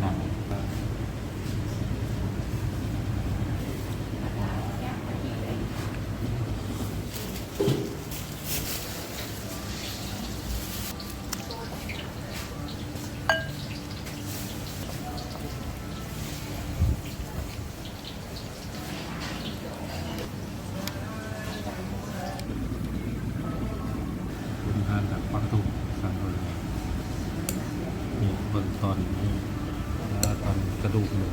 ໜັງ. ເປັນອາຫານແບບປາກະທຸງ ສັນໂດຍ ນີ້ເບິ່ງຕອນນີ້ ເອີ ຕອນກະດູກໝູ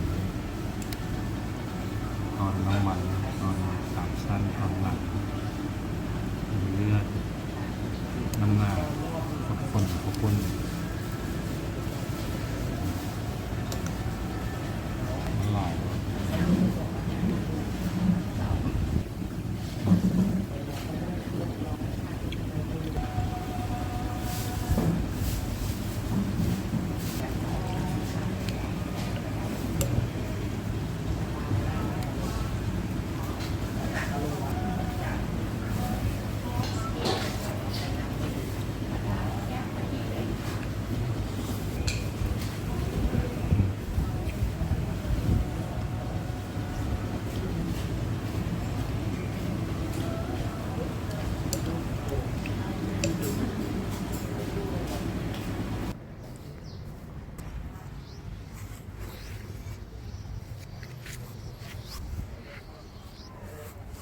ຕອນໜັງມັນ ຕອນສາມຊັ້ນ ຕອນໜັງ.